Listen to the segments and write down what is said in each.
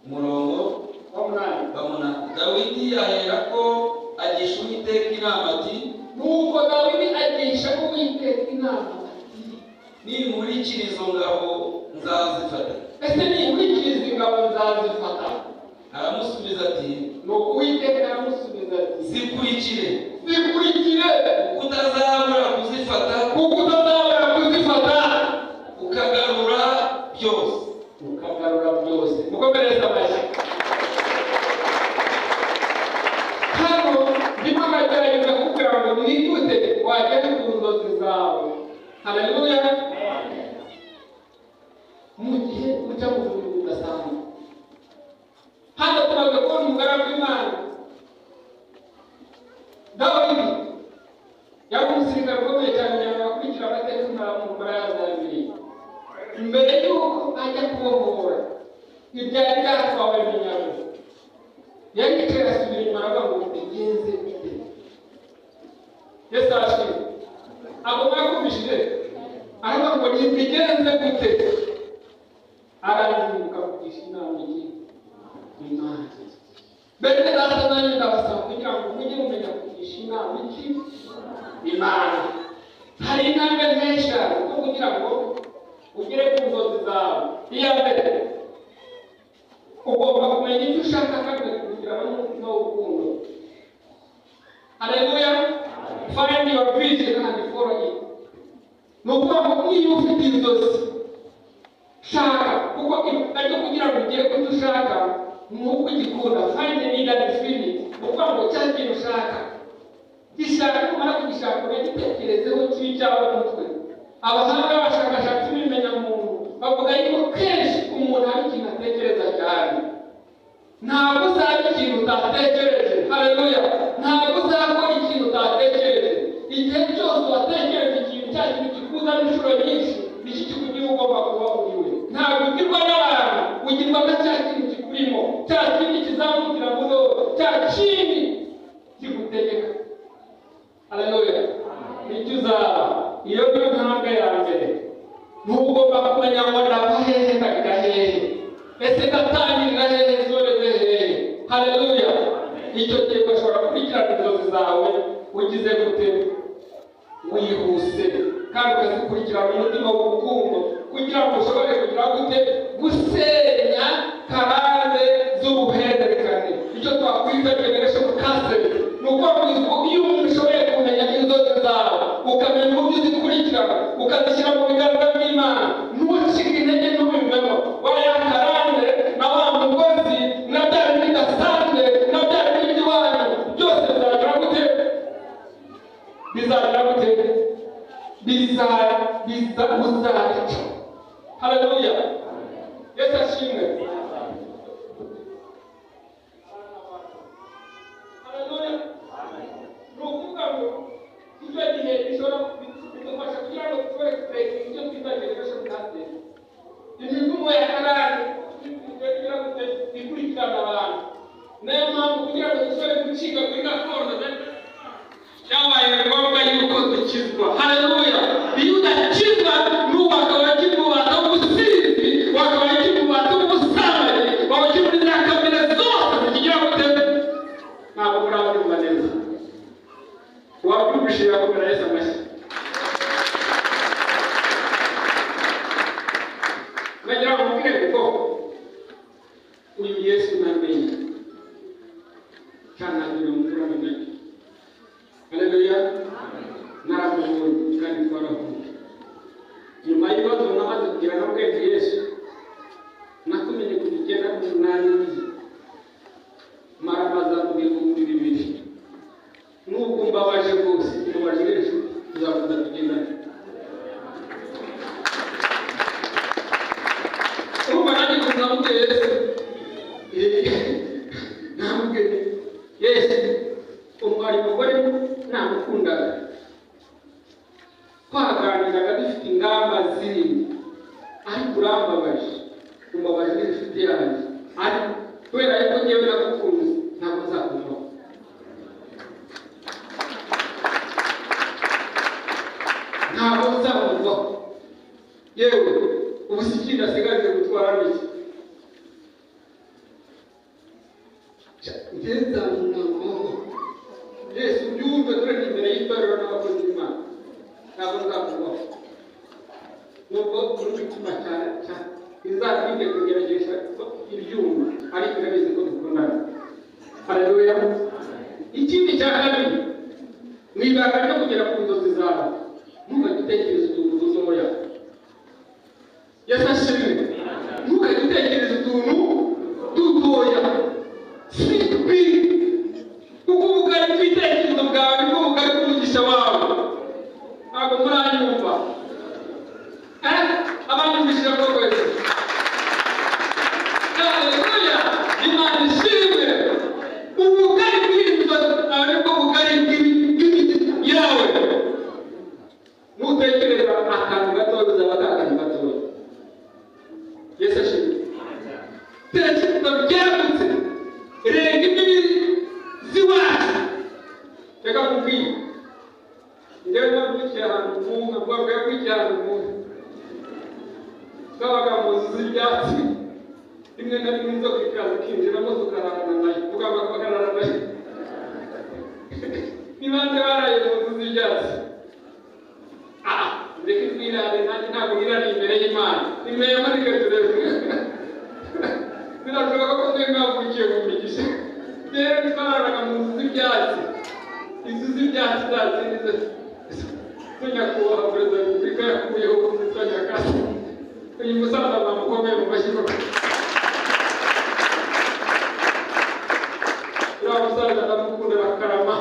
Umurongo Wa munani. Wa munani. Dawidi aherako agisha Uwiteka inama ati: Nuko Dawidi agisha Uwiteka inama ati: "Ninkurikira izo ngabo, nzazifata?" "Ese ninkurikira izi ngabo, nzazifata?" Aramusubiza ati: Nuko Uwiteka aramusubiza ati: "Zikurikire, "Zikurikire, kuko utazabura kuzifata, kuko utazabura kuzifata, ukagarura byose." Ukagarura byose. Mukomereze amashyi. Hano ndimo ndagerageza kukubwira ngo ni gute wagera ku nzozi zawe. Haleluya! Mu gihe uca mu bintu bidasanzwe, hano tumaze kubona umugaragu w'Imana Dawidi. Yari umusirikare ukomeye cyane. Kugira ngo akurikire amateka mu mbaraga za Bibiliya, mbere y'uko ajya kubohora ibyari byatwawe iminyago, yari yicaye, asubira inyuma, aravuga ngo: "Mbigenze bite?" Yesu arashimwe. Abo mwakumvishije, aravuga ngo: "Nimbigenze gute?" Arayibuka kugisha inama iki? Imana. Bene data, nanjye ndabasaba kugira ngo mujye mumenya kugisha inama iki? Imana. Hari intambwe nk'eshanu zo kugira ngo ugere ku nzozi zawe. Iya mbere, ugomba kumenya icyo ushaka kandi ukabikurikirana n'umutima w'urukundo. Haleluya! Find your vision and follow it. Ni ukuvuga ngo niba ufite inzozi, shaka, kuko ariko kugira ngo ugere ku cyo ushaka ni uko ugikunda. Find the need and feel it. Ni ukuvuga ngo cya kintu ushaka, gishaka. Numara kugishaka, unagitekerezeho, kibe icyawe mu mutwe. Abahanga b'abashakashatsi b'ibimenyamuntu bavuga yuko kenshi umuntu hari ikintu atekereza cyane. Ntabwo uzaba ikintu utatekereje. Haleluya! Ntabwo uzakora ikintu utatekereje. Igihe cyose watekereje ikintu, cya kintu kikuzamo inshuro nyinshi, nicyo kikugira ugomba kuba uriwe. Ntabwo ugirwa n'abantu, ugirwa na cya kintu kikurimo, cya kindi kizamukira muri wowe, cya kindi kigutegeka. Haleluya! Icyo uzaba. Iyo niyo ntambwe ya mbere. Ntugomba kumenya ngo ndava hehe, ndajya hehe, ese ndatangirira hehe, nsoreze hehe? Haleluya! Icyo gihe ugashobora gukurikirana inzozi zawe ugize gute? Wihuse, kandi ukazikurikirana umutima w'urukundo, kugira ngo ushobore kugira gute? Gusenya karande z'uruhererekane, icyo twakwita generation curse. Ni ukuvuga ngo iyo umuntu ushoboye kumenya inzozi zawe, ukamenya uburyo uzikurikirana, ukazishyira mu biganza by'Imana, ntucike intege, ntubivemo, wa ya karande na wa mugozi na bya bindi bidasanzwe na bya bindi by'iwanyu byose bizagira gute? Bizagira gute? Biza biza uzabica. Haleluya! Yesu ashimwe. Haleluya! Ni ukuvuga ngo icyo gihe bishobora bidufasha kugira ngo dushobore kurekinga icyo twita generation curse, imivumo ya karande igira gute? Ikurikirana abantu. Niyo mpamvu kugira ngo dushobore gucika kuri gakondo byabaye ngombwa yuko dukizwa. Haleluya! Iyo udakizwa n'ubu wakaba ukiri mu bubata bw'ubusinzi, wakaba ukiri mu bubata bw'ubusambanyi, waba ukiri muri za kamere zose zikigira gute? Ntabwo murabyumva neza. Wabyumvishije yakomera Yesu amashyi. Nagira ngo mubwire ngo uyu Yesu namenye cyane mvura nacyo. Haleluya! Naramubonye kandi twarahuye. Nyuma y'ibibazo namaze kugira na bwenge, Yesu nakumenye kuva 98, maramaza mu 2000. Nubwo mbabaje rwose, mbabaje ejo tuzakomeza tugendane. Urumva nanjye ukuntu namubwiye Yesu? Namubwiye Yesu, umwari mugore namukundaga, twaganiraga dufite ingamba zindi, ariko urambabaje, umbabaje n'inshuti yanjye, ariko kubera yuko ngewe nagukunze, ntabwo nzakuvaho. Nzamwamaho Yesu byumve dore ni imbere y'itorero n'abakozi b'Imana ntabwo nzakubaho nubwo uri mutima cyane izatwige kugerageza ibyuma ariko irabizi ko dukundana. Haleluya. Ikindi cya kabiri mu ibanga ryo kugera ku nzozi zawe, ntukajye utekereza utuntu dutoya. Yesu ashimwe. Ntukajye utekereza utuntu dutoya. Think big. Kuko ubugari bw'ibitekerezo bwawe nibwo bugari bw'umugisha wawe. Ntabwo muranyumva. Abanyumvishije koko hejuru. Haleluya. Imana ishimwe. Ubugari bw'inzozi zawe nibwo bugari bw'imigisha yawe. Nutekereza akantu gatoya uzaba akantu gatoya. Yesu ashimwe. Tekereza byagutse. Renga imbibi z'iwacu. Reka nkubwire. Njyewe navukiye ahantu mu nka, bwabwo yavukiye ahantu mu nka. Twabaga mu nzu z'ibyatsi. Rimwe na rimwe inzoka ikaza ikinjiramo tukararana nayo. Tugomba kubakararana nayo. Ni bande baraye mu nzu z'ibyatsi? Reka twirare, nanjye ntabwo nirariye imbere y'Imana. Nimwema reka turebe. Birashoboka ko mwe mwavukiye mu migisha. Rero twararaga mu nzu z'ibyatsi. Inzu z'ibyatsi za zindi zo nyakubahwa perezida wa repubulika yakuyeho zitwa nyakatsi. Uyu musaza bamukomeye mu mashyi koko. Uriya musaza ndamukunda arakarama.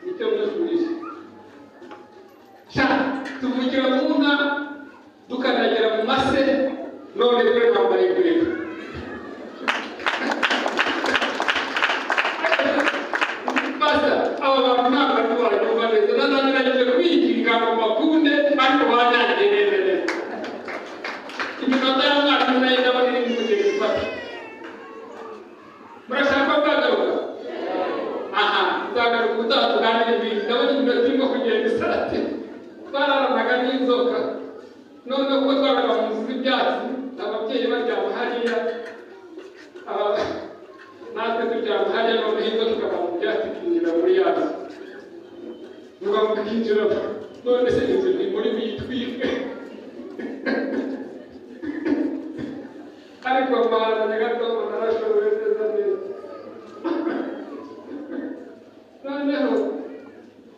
Nicyo mwifurije. Sha tuvukira mu nka dukandagira mu mase none twe twambaye inkweto. Basa aba bantu ntabwo ari banyumva neza. Nagerageje kwikinga ngo bakunde ariko banyangiye neza neza. Iminota y'umwarimu nayo ndabona iri kugenda ifata. Murashaka ko nzagaruka? Aha, nzagaruka ubutaha tuganire ibintu. Ndabona iminota irimo kugenda isate. Twararanaga n'inzoka. None kuko twaraga mu nzu z'ibyatsi, ababyeyi baryama hariya, natwe turyama hariya, noneho inzoka ikava mu byatsi ikinjira muri ya nzu. Nuko ikinjira, none se inzu ni muri buyitwike. Ariko mana Nyagatombo narashoboye neza neza. Noneho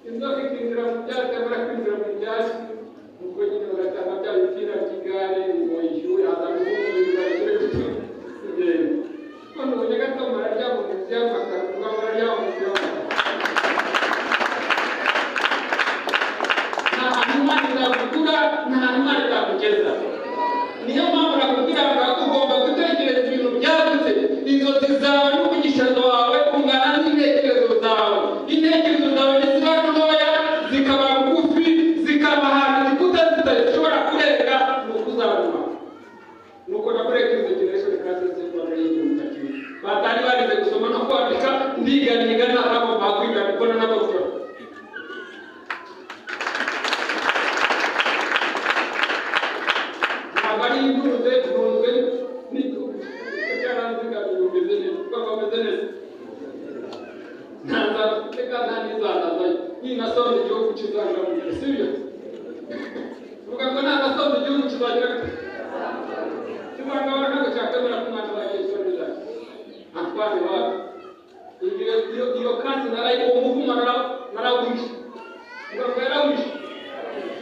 inzoka ikinjira mu byatsi, yamara kwinjira mu byatsi, ubwo nyine bagatanga bya bipira by'igare ngo yishyure, haza guhumuriza kugenda. None ubu Nyagatombo araryama mu nzu y'amakaro, ubwo araryama mu nzu y'amakaro. Nta hantu Imana izakugura, nta hantu Imana izakugeza. Niyo mpamvu nakubwira ngo ugomba gutekereza ibintu byagutse. Inzozi zawe n'umugisha wawe ungana n'intekerezo zawe. Intekerezo zawe niziba ntoya, zikaba ngufi, zikaba ahantu igikuta zidashobora kurenga, ni uko uzaguma. Nuko nakureka izo generation classes z'u Rwanda y'igihugu kimwe. Batari barize gusoma no kwandika, ndiga niga ntabwo bakwiga gukora n'abakora. Ntabwo ari intunze, ntunzwe n'igihugu cyaranzigamiye bimeze neza, kuko bameze neza. Nta nzara mfite kandi nta n'izanazayo. Ninasonza igihugu kizangaburira, sibyo? Uvuga ngo nanasonza igihugu kizagira gute? Kizangabura ntabwo cyakwemera ko umwana wagiye isonza. Antoine wapi? Iyo kasi narayi, uwo muvumo narawishe. Uvuga ngo yarawishe.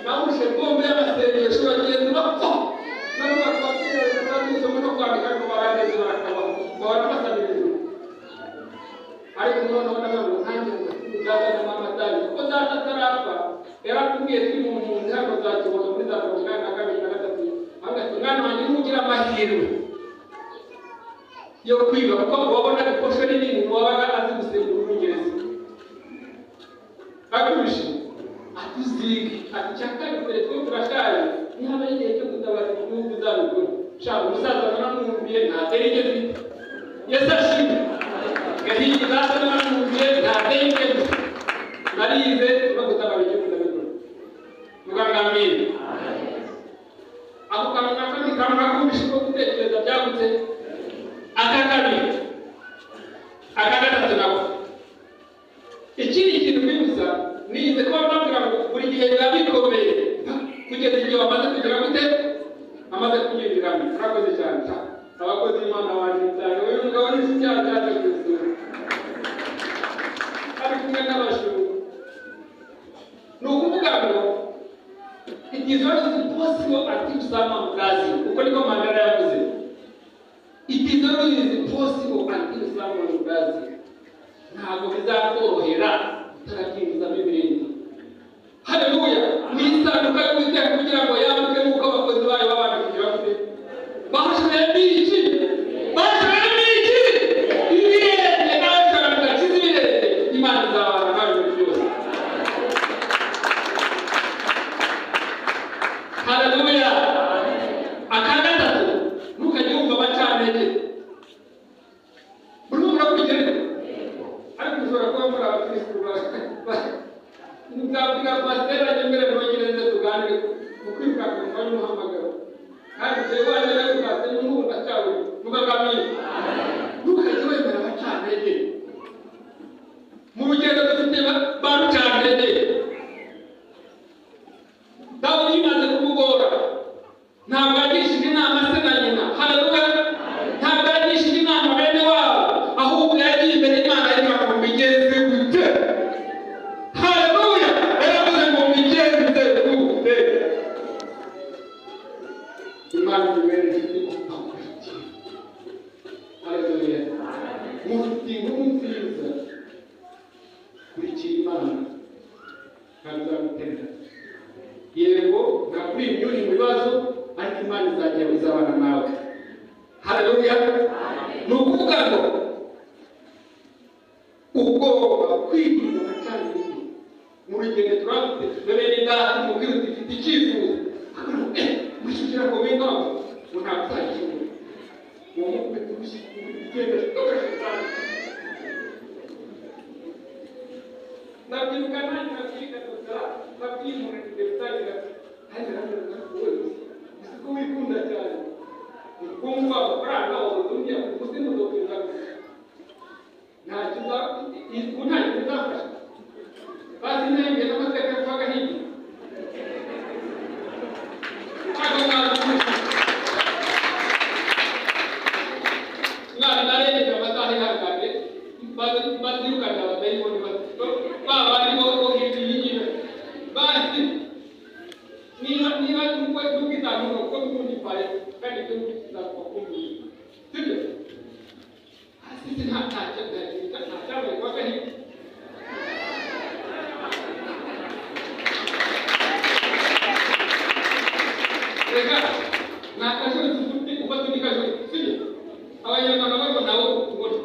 Nawushe bombe y'amasengesho bagenda bapfa. Nabo bakababwira kandi gusoma no kwandika ariko barandeze barakabaho. Bahora basabira ijuru. Ariko noneho ndavuga ngo nkanjye data na mama atari. Kuko data atarapfa, yaratubwiye turi mu mpunzi hano za Kibondo muri za 82 na 3. Avuga ati mwana wanjye nugira amahirwe yo kwiga, kuko wabonaga ikosho rinini wabaga azi gusenga urwongereza. Akurusha atuzige ati icya kabiri dore twe turashaje, niba ari igihe cyo gutabara igihugu uzabikora. Sha umusaza naramwumviye nta terige mfite. Yesu ashimwe. Gahigi data naramwumviye nta terige mfite. Narize no gutabara igihugu ndabikora. Muganga amina. Ako kantu nako ni kantu nakumvishe ko gutekereza byagutse. Aka kabiri is possible until someone does it. Ntabwo bizakorohera utarabyinjizamo ibirenge. Haleluya! Ni isanduka y'Uwiteka kugira ngo yambuke nk'uko abakozi bayo babanje kugira bate? Bashoyemo iki? Bashoyemo iki? Ibirenge. Nawe ushobora kudakiza ibirenge, Imana izabana nawe muri byose. Haleluya! Aka gatatu, ntukajye wumva abacantege. Urimo murakurikira ariko? Ariko ushobora kuba muri abakirisitu nzabwira pasiteri ajya mbere nongere nze tuganire mu kwirukanka mu mwanya w'umuhamagaro. Kandi jewe wanjye nawirukanse n'ubu ndacyawuri mugagamira. Ntukajye wemera abacantege. Mu rugendo dufite ba rucantege. Dawudi bimaze kumugora, ntabwo yagishije inama se na nyina. Haleluya! Ntabwo yagishije inama bene wabo, ahubwo yagiye imbere y'Imana ayivuga ngo mbigenze gute? Haleluya! Yaravuze ngo mbigenze gute? Imana ibere inshuti akurikiye. Haleluya! Mufite inkuru nziza, kurikira Imana kandi izaguterera. Yego, ntabwo uri imyuri mu bibazo, ariko Imana izajya izabana nawe. Haleluya! Ni ukuvuga ngo ugomba kwirinda abacantege. Mu rugendo turafite bene data, umubwira uti mfite icyifuzo, wishyukira ku bintu ngo ntabwo uzagishobora. Uwo mukubita urushyi ugenda ugashushanya. Ndabyibuka nanjye nabyiga dogitera, nabwiye umuntu ngiye gutangira, nanjye nabwira ngo wowe uzi ko wikunda cyane, ubukungu amafaranga wabuze undi yakuguze imodoka izaguze, ntacyo ntacyo bizafasha. Basi ntenge n'amateka yo kwa Gahigi. Ntabwo mwazumvise. Mwana narengeje amasaha ihangane, bazirukana abadayimoni ba bandi bo hirya y'inyuma. Basi niba niba nubwo nubwo kuko n'ubundi mbaye kandi ibyo bizakuba kumwe. Sibyo? Hasi nta ntacyo nta cyabaye kwa Gahigi. Reka ni akajuri ufite ufata undi kajuri, sibyo? Abanyarwanda babo nawe ubona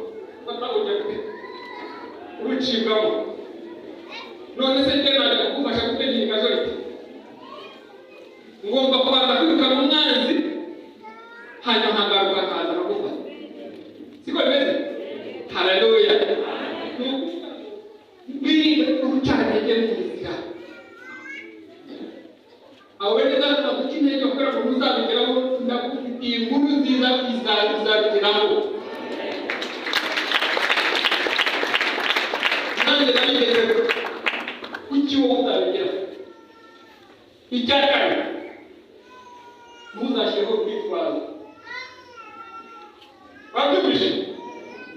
ufata ujya urucibwamo. None se njye najya kugufasha gutegeka akajuri? Ngomba kubanza kwirukana umwanzi, hanyuma nkagaruka nkaza nkagufata. Siko bimeze? Haleluya! Wirinde urucantege mu nzira. Abo bene data baguca intege kugira ngo ntuzabigeraho, ndagufitiye inkuru nziza, uzabigeraho. Nanjye nabigezeho, kuki wowe utabigeraho? Icya kane, ntuzashyireho urwitwazo. Wabyumvise?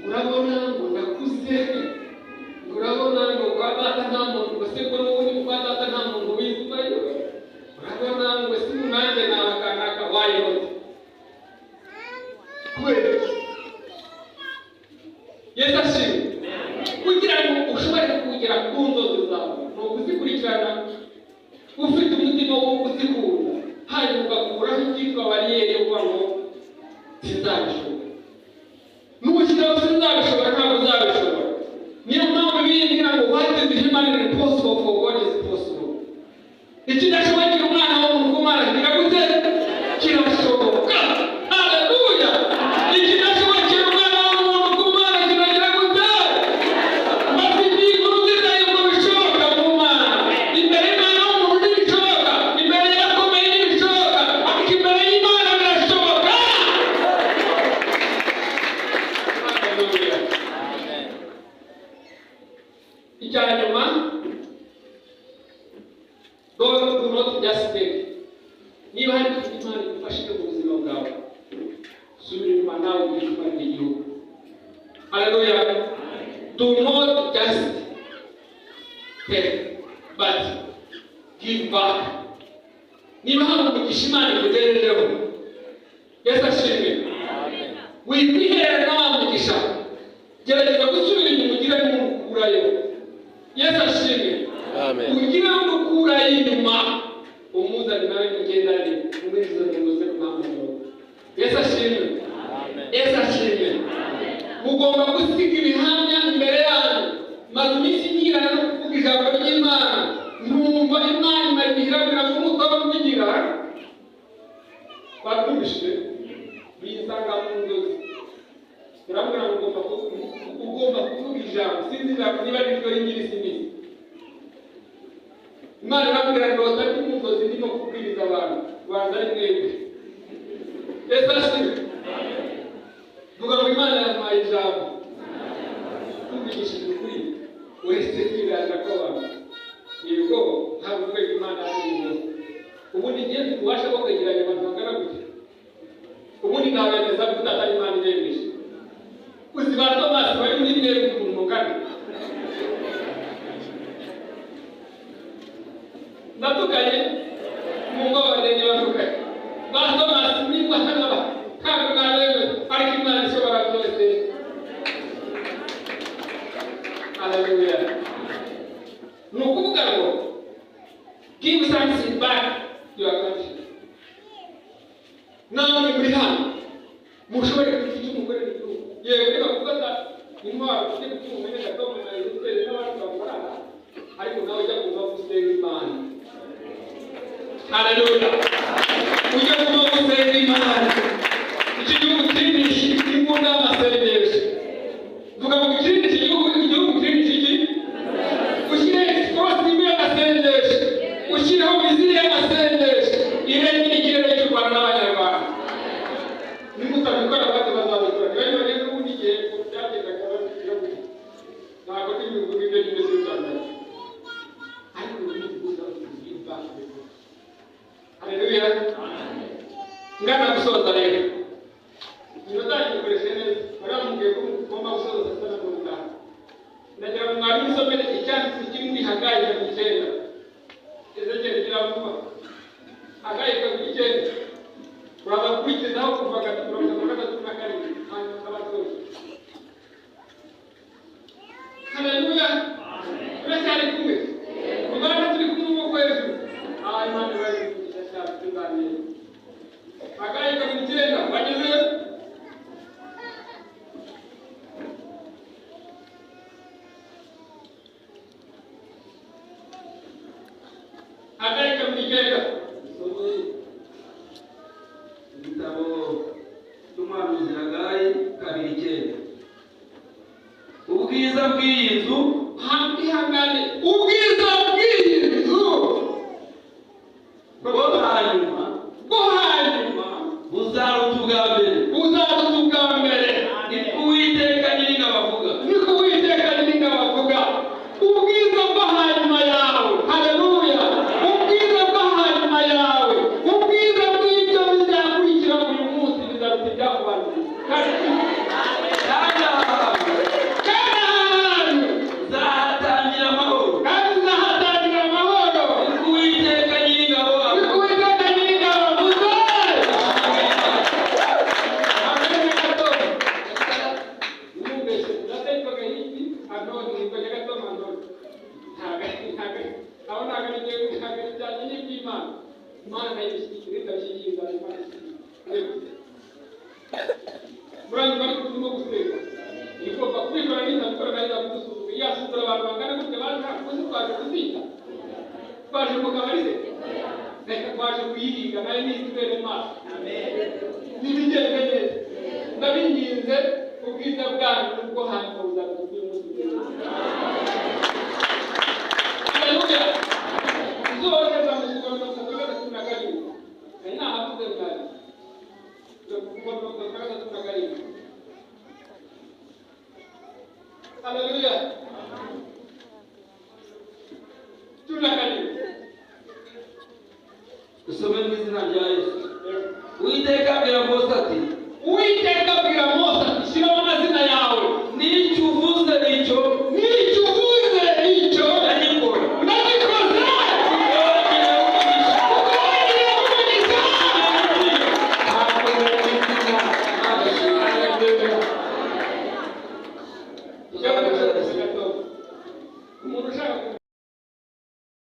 Urabona ngo ndakuze, urabona ngo kwa data nta muntu, ngo se ko n'ubundi kwa data nta muntu wizubayo, urabona ngo si nanjye naba kanaka wayobye. Kubera iki? Yesu ashimwe. Kugira ngo ushobore kugera ku nzozi zawe, ni ukuzikurikirana ufite umutima wo kuzikunda, hanyuma ugakuraho icyitwa bariyeri yo kuvuga ngo sinzabishobora. Nushyiraho sinzabishobora, ntabwo uzabishobora. Niyo mpamvu bimbwira ngo what is humanly possible for God is possible. Ikidashobokera umwana w'umuntu ku Mana kigira gute? Kirashoboka. Haleluya! Ikidashobokera umwana w'umuntu ku Mana kiragira gute? Bafite inkuru nziza y'uko bishoboka mu Mana. Imbere y'Imana w'umuntu ntibishoboka, imbere y'abakomeye ntibishoboka, ariko imbere y'Imana birashoboka. Haleluya! Icya nyuma, do not just take. Niba hari ikintu Imana igufashije mu buzima bwawe, subira inyuma nawe ugire icyo umarira igihugu. Haleluya! Do not just take, but give back. Niba hari umugisha Imana ikugejejeho, Yesu ashimwe. Wikwiherera na wa mugisha, gerageza gusubira inyuma ugire n'umukurayo. Yesu ashimwe. Ugire n'umukurayo inyuma, umuzane nawe mugendane, umwinjize mu buzima bw'amahoro. Yesu ashimwe. Yesu ashimwe. Mugomba gusiga ibihamya imbere yanyu. Maze iminsi nkirana no kuvuga ijambo ry'Imana, numva Imana imara igihe irabwira ngo mutabavugira. Batumvise binsanga mu nzozi, irabwira ngo ugomba kuvuga ijambo. Sinzi ijambo niba ari ryo ringiri simbizi. Imana irabwira ngo ndi mu nzozi ndimo kubwiriza abantu, banza ari mwebwe. Yesu ashimwe. Vuga ngo Imana yampaye ijambo. Tuvugishije ukuri, uretse kwirata kw'abantu, yego ntabwo urwego Imana yamuyeho. Ubundi ngiye mfite ububasha bwo kwegeranya abantu bangana gutya, ubundi nabemeza ko atari Imana ibemeje. Uzi ba Tomasi bari muri mwebwe ukuntu mungana. Ndatukanye mu ngo barenge batukanye ba Tomasi n'Imana ntabwo nabemeza, ariko Imana ishobora byose. Hallelujah. Ni ukuvuga ngo give something back to your country. Namwe muri hano mushobore kugira icyo mukorera igihugu. Yego reka gufata intwaro ujye gutuma umenya gato na Efuperi n'abandi bakorana, ariko nawe ujya kuva gusenga Imana. Hallelujah. Ujya kuva gusenga Imana. Iki gihugu kirimo imbunda y'amasengesho. Vuga ngo ikindi iki gihugu, igihugu kirimo iki? Ushyire explosive y'amasengesho, ushyireho miziri y'amasengesho, irengere ikirere cy'u Rwanda n'Abanyarwanda. Nimutabikora abandi bazabikora. Niba bageze ubundi igihe byagendaga babikira gutya, ntabwo ndi bubivuge ibyo ngibyo si byo. Ariko ubu ni igihugu give back to the people. Haleluya. Ngana gusoza rero. Iminota yikoreshe neza. Baramubwiye ko mugomba gusoza saa sita na 50. Ndagira ngo mwarimu usomere icyanditse kiri muri Hagayi 9. Ezekiyeli gira vuba. Hagayi 9. Uraza gukurikizaho kuva 37 hanyuma abasoje. Haleluya. Turacyari kumwe. Mugana turi kumwe umwuka hejuru. Imana ibahe umugisha cyane tuganire. Hagayi 9 bageze. Hagayi 9. Usome igitabo cy'umuhanuzi Hagayi 2:9. Ubwiza bw'iyi nzu, ihangane, ubwiza bw'iyi nzu bwo hanyuma buzaruta ubwa mbere. Buzaruta ubwa mbere. Niko Uwiteka Nyiringabo avuga. Niko Uwiteka Nyiringabo avuga. Ubwiza bwo hanyuma yawe. Haleluya. Ubwiza bwo hanyuma yawe. Ubwiza bw'ibyo bizakurikira buri munsi bizaruta ibyakubanjirije. Kandi aha hantu nzahatangira amahoro. Kandi nzahatangira amahoro. Niko Uwiteka Nyiringabo avuga. Niko Uwiteka Nyiringabo avuze. Twaje mu kabari se? Reka twaje kuyihiga nayo nitubere mu maso. Nibigende neza. Ndabinginze ubwiza bwanyu nubwo hanyuma buzaruta uyu munsi. Haleluya. Izuba rikazamuka 37. Nari nahavuze bwari. 37. Haleluya. 17. Dusome mu izina rya Yesu. Uwiteka abwira Mose ati, Uwiteka abwira Mose ati, shyiramo amazina yawe.